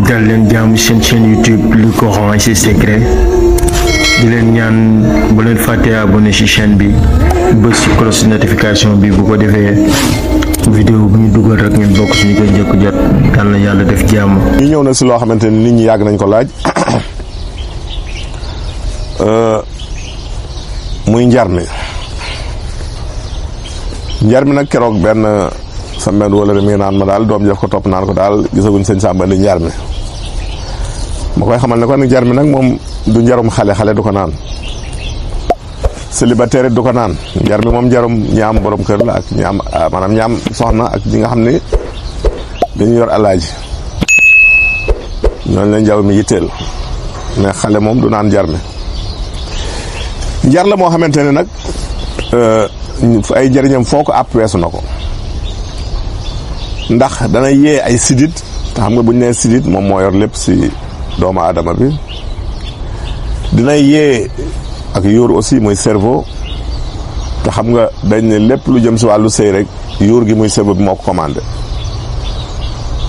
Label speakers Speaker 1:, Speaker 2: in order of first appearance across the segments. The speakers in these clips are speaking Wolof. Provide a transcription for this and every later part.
Speaker 1: dal leen jaamu seen chaîne YouTube le Coran et ses secrets di leen ñaan bu leen fàtte abonné ci chaîne bi bës ci cloche de notification bi bu ko defee vidéo bu ñu dugal rek ngeen bokk ci ñu koy njëkk jot yal na yàlla def jàmm.
Speaker 2: ñu ñëw na si loo xamante ni nit ñi yàgg nañ ko laaj muy njar mi nag keroog benn sa mbedd wala mi ngi naan ma daal doom def ko topp naan ko daal gisaguñ sëñ Samba di njar mi ma koy xamal ne ko nag njar mi nag moom du njarum xale du ko naan célibataire du ko naan njar mi moom njarum ñaam borom kër la ak ñaam maanaam ñaam soxna ak ñi nga xam ni dañu yor alaaji ñooñu la njaw mi yitteel mais xale moom du naan njar mi njar la moo xamante ne nag ay njëriñam foo ko àpp weesu na ko ndax dana yee ay sidit te xam nga bu ñu nee sidit moom moo yor lépp si doomu aadama bi dina yee ak yóor aussi muy cerveau te xam nga dañ ne lépp lu jëm si wàllu sëy rek yóor gi muy cerveau bi moo ko commandé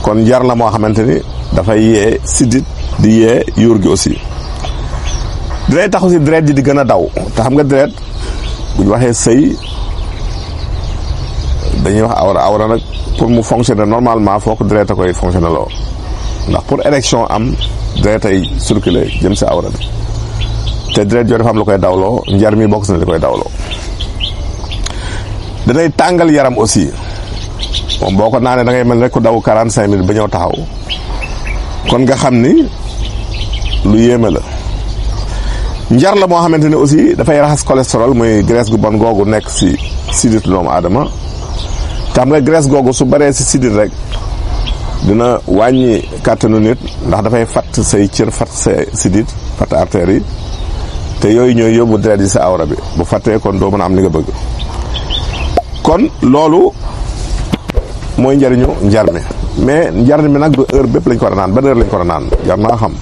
Speaker 2: kon njar la moo xamante ni dafay yee sidit di yee yóor gi aussi dinay taxu si deret ji di gën a daw te xam nga deret bu ñu waxee sëy dañuy wax awra nag pour mu fonctionner normalement foo ko deret a koy fonctionner loo ndax pour érection am deret ay circuler jëm si awra bi te deret joo dafa am lu koy dawloo njar mi bokk si na li koy dawloo danay tàngal yaram aussi moom boo ko naanee da ngay mel rek ku daw 45 minutes ba ñëw taxaw kon nga xam ni lu yéeme la njar la moo xamante ne aussi dafay raxas cholestérol muy graisse gu bon googu nekk si sidit doomu aadama te xam nga graisse googu su baree si sidit rek dina wàññi kàttanu nit ndax dafay fatt say cër fatt say sidit fatt artères yi te yooyu ñooy yóbbu deret yi sa awra bi bu fattee kon doo mën a am li nga bëgg kon loolu mooy njariñu njar mi mais njar mi nag du heure bépp lañ ko war a naan ban heure lañ ko war a naan jar naa xam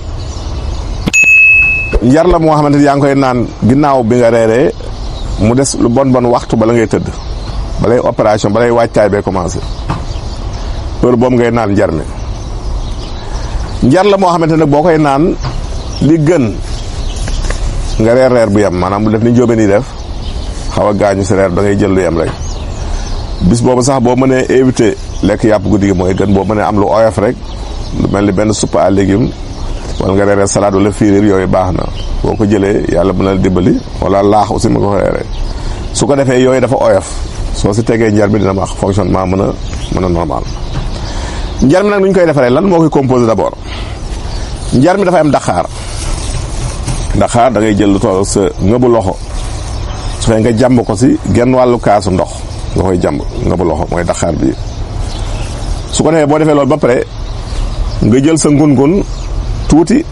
Speaker 2: njar la moo xamante ni yaa ngi koy naan ginnaaw bi nga reeree mu des lu bon waxtu bala ngay tëdd balay opération balay waajtaay bee commencé heure boobu ngay naan njar mi njar la moo xamante nag boo koy naan li gën nga reer bu yem maanaam bu def ni njóobe ni def xaw a gaañu si reer da ngay jël lu yem rek bis boobu sax boo mënee éviter lekk yàpp guddi gi mooy gën boo mënee am lu oyof rek lu mel ni benn soupe à légumes wala nga reeree salade wala firir yooyu baax na boo ko jëlee yàlla mën na dimbali wala laax aussi ma ko reeree su ko defee yooyu dafa oyof soo si tegee njar mi dina wax fonctionnement mën a normal njar mi nag nu ñu koy defaree lan moo koy composé d'abord njar mi dafay am daxaar da ngay jël lu toll sa ngëbu loxo su fekkee nga jàmb ko si genn wàllu kaasu ndox nga koy jàmb ngëbu loxo mooy daxaar bi su ko defee boo defee loolu ba pare nga jël sa ngun-ngun tuuti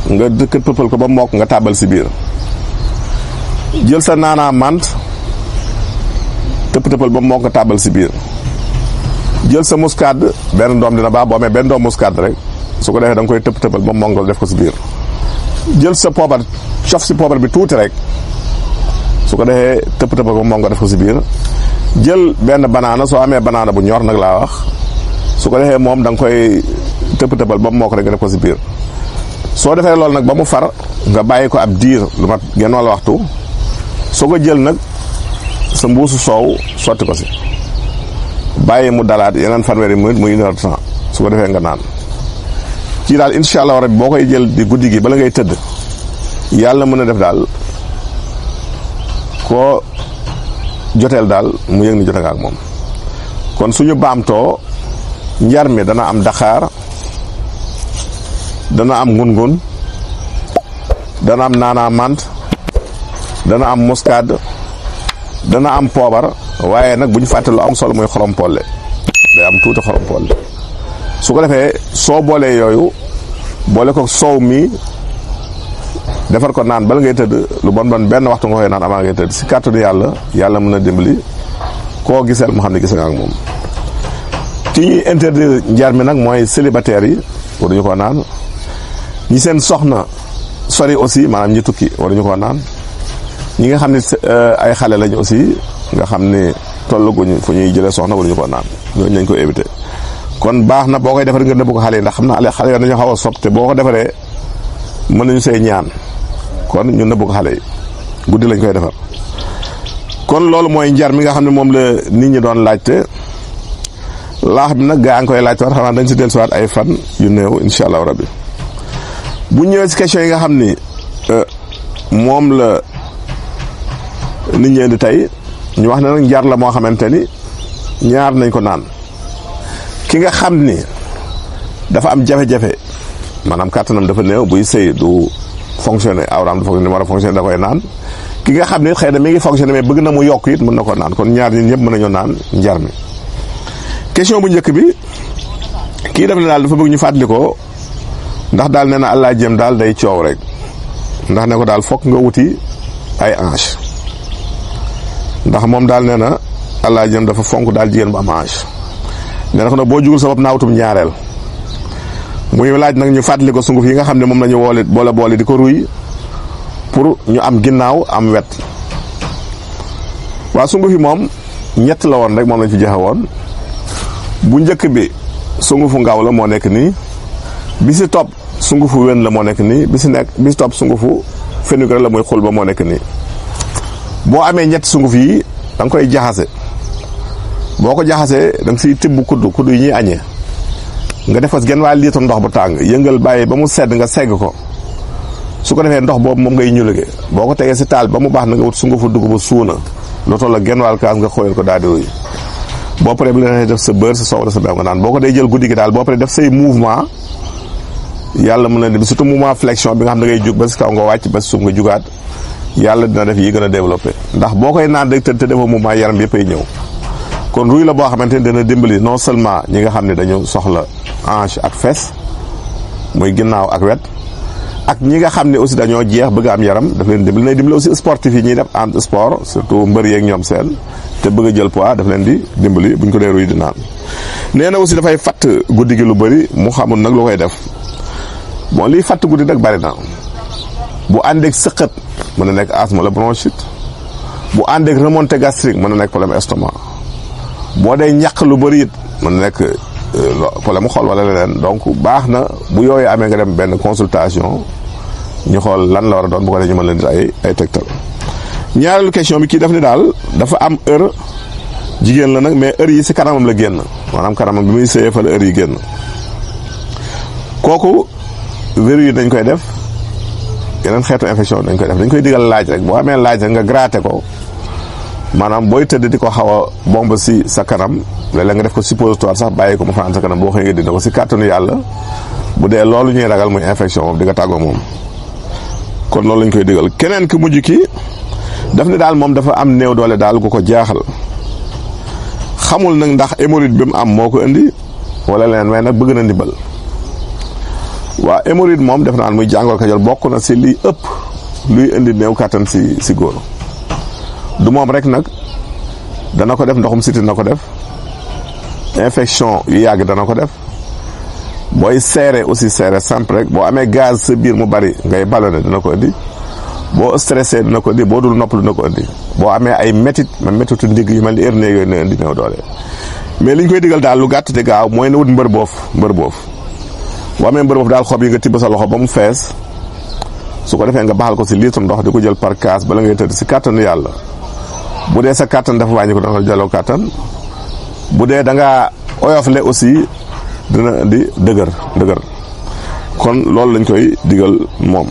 Speaker 2: nga dëkkat pëppal ko ba mokk nga tàbbal si biir jël sa naanaa mant tëppal ba mokk nga tàbbal si biir jël sa muscade benn doom dina baax boo amee benn doom muscade rek su ko defee da nga koy tëppal ba mokk nga def ko si biir jël sa poobar cof si poobar bi tuuti rek su ko defee tëppal ba mokk nga def ko si biir jël benn banaana soo amee banaana bu ñor nag laa wax su ko defee moom da nga koy tëppal ba mokk rek nga def ko si biir soo defee loolu nag ba mu far nga bàyyi ko ab diir lu mat genn wàll waxtu soo ko jël nag sa mbuusu soow sotti ko si bàyyi mu dalaat yeneen fanweeri minute muy 1 heure de temps su ko defee nga naan ci daal incha allah rabbi boo koy jël di guddi gi bala ngay tëdd yàlla mën a def daal koo joteel daal mu yëg ni jote nga ak moom kon suñu baamtoo njar mi dana am daxaar dana am ngun-ngun dana am naanaa mant dana am muscade dana am poobar waaye nag bu ñu fàtte lu am solo muy xorom polle day am tuuti xorom polle su ko defee soo boolee yooyu boole ko soow mi defar ko naan bala ngay tëdd lu bon benn waxtu nga koy naan avant ngay tëdd si kàttanu yàlla mën a dimbali koo giseel mu xam ne gis nga ak moom ci ñuy interdire njar mi nag mooy célibataire yi waruñu ko naan ñi seen soxna sori aussi maanaam ñi tukki waruñu ko naan ñi nga xam ne ay xale lañ aussi nga xam ne tollaguñu fu ñuy jëlee soxna waruñu ko naan ñooñu nañ ko éviter kon baax na boo koy defar nga nëbb ko xale yi ndax xam na xale yoo dañoo xaw a sob te boo ko defaree mën nañu say ñaan kon ñu nëbb ko xale yi guddi lañ koy defar. kon loolu mooy njar mi nga xam ne moom la nit ñi doon laajte laax bi nag gaa ngi koy laajte waat xanaa dañ si dellusiwaat ay fan yu néew incha allahu rabbi. bu ñëwee si question yi nga xam ni moom la nit ñi indi tey ñu wax ne nag njar la moo xamante ni ñaar nañ ko naan ki nga xam ni dafa am jafe-jafe maanaam kàttanam dafa néew buy sëy du fonctionner awraam du fonctionner war a fonctionner da koy naan ki nga xam ne xëy na mi ngi fonctionner mais bëgg na mu yokk it mën na ko naan kon ñaar ñi ñëpp mën nañoo naan njar mi. question bu njëkk bi kii def ne daal dafa bëgg ñu fàttali ko ndax daal nee na allah jëm daal day coow rek ndax ne ko daal fokk nga wuti ay hanche ndax moom daal nee na allah jëm dafa fonk daal jigéen bu am hanche nee na ko nag boo jugul sa bopp naa wutum ñaareel muy laaj nag ñu fàttali ko sunguf yi nga xam ne moom la ñu boole di ko ruy pour ñu am ginnaaw am wet. waa sunguf yi moom ñett la woon rek moom lañ fi joxe woon bu njëkk bi sungufu ngaw la moo nekk nii bi si topp sungufu wen la moo nekk nii bi si topp sungufu fenugrec la muy xul ba moo nekk nii. boo amee ñetti sunguf yi da nga koy jaxase boo ko jaxasee da nga siy tibb kudd yi ñuy añee nga def ko genn waa litre ndox bu tàng yëngal bàyyi ba mu sedd nga segg ko su ko defee ndox boobu moom ngay ñulugee boo ko tegee si taal ba mu baax na nga wut sungufu dugub suuna loo toll ak genn wàll kaas nga xooyal ko daal di ruy boo paree bu leen def sa beurre sa soow wala sa beew nga naan boo ko dee jël guddi gi daal boo paree def say mouvement yàlla mën na di surtout mouvement flexion bi nga xam da ngay jug ba si kaw nga wàcc ba si suuf nga jugaat yàlla dina def yi gën a développé ndax boo koy naan rek te defoo mouvement yaram bi yëpp ay ñëw kon ruy la boo xamante ni dana dimbali non seulement ñi nga xam ne dañu soxla hanche ak fes muy ginnaaw ak wet ak ñi nga xam ne aussi dañoo jeex bëgg am yaram daf leen dimbali nay dimbali aussi sportif yi ñuy def en sport surtout mbër yeeg ñoom seen te bëgg a jël poids daf leen di dimbali buñ ko dee ruy di naan. nee na aussi dafay fatt guddi gi lu bëri mu xamul nag lu koy def bon liy fatt guddi nag bëri na bu àndeek sëqët mën na nekk asthme wala bronchite bu àndeek remontée gastrique mën na nekk problème estomac boo dee ñàq lu bëri it mën na nekk problème mu xol wala leneen donc baax na bu yooyu amee nga dem benn consultation ñu xool lan la war a doon bu ko defee ñu mën leen di ay tegtal. ñaareelu question bi kii daf ne daal dafa am heure jigéen la nag mais heure yi si kanamam la génn maanaam kanamam bi muy sëyee fa la heure yi génn kooku verru yi dañ koy def yeneen xeetu infection dañ koy digal laaj rek boo amee laaj rek nga gratter ko maanaam booy tëdd di ko xaw a bomb si sa kanam léeg-léeg nga def ko suppositoire sax bàyyi ko mu fanaan sa kanam boo xëy nga dindi ko si kàttanu yàlla bu dee loolu ñuy ragal muy infection moom di nga tàggoo moom kon loolu lañ koy digal. keneen ki mujj ki daf ne daal moom dafa am néew doole daal gu ko jaaxal xamul nag ndax hémorroïde bi mu am moo ko indi wala leneen mais nag bëgg na ndimbal. waa hémorroïde moom def naan muy jàngoro Kajoor bokk na si liy ëpp luy indi néew kàttan si góor du moom rek nag dana ko def ndoxum siti na ko def infection yu yàgg dana ko def booy seere aussi seere simple rek boo amee gaz sa biir mu bari ngay ballonné dina ko indi boo stressé dina ko indi boo dul nopp dina ko indi boo amee ay métit même métitu ndigg yu mel ni hernie yooyu na indi néew doole mais li ñu koy digal daal lu gàtt te gaaw mooy na wut mbër boof boo amee mbër boof daal xob yi nga tibb sa loxo ba mu fees su ko defee nga baxal ko si litre ndox di ko jël par kaas bala ngay tëdd si kàttanu yàlla bu dee sa kàttan dafa wàññi ko dana ko jëloo kàttan bu dee da ngaa oyofle aussi dina indi dëgër kon loolu lañ koy digal moom.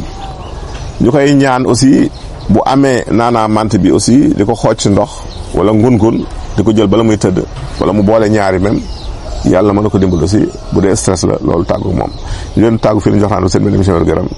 Speaker 2: ñu koy ñaan aussi bu amee naanaa mante bi aussi di ko xooj ci ndox wala ngun-ngun di ko jël bala muy tëdd wala mu boole ñaari même yàlla mën na ko dimbal aussi bu dee stress la loolu tàggu moom ñu leen tàggu fii ñu jox naan seen benn émission wér-gu-yaram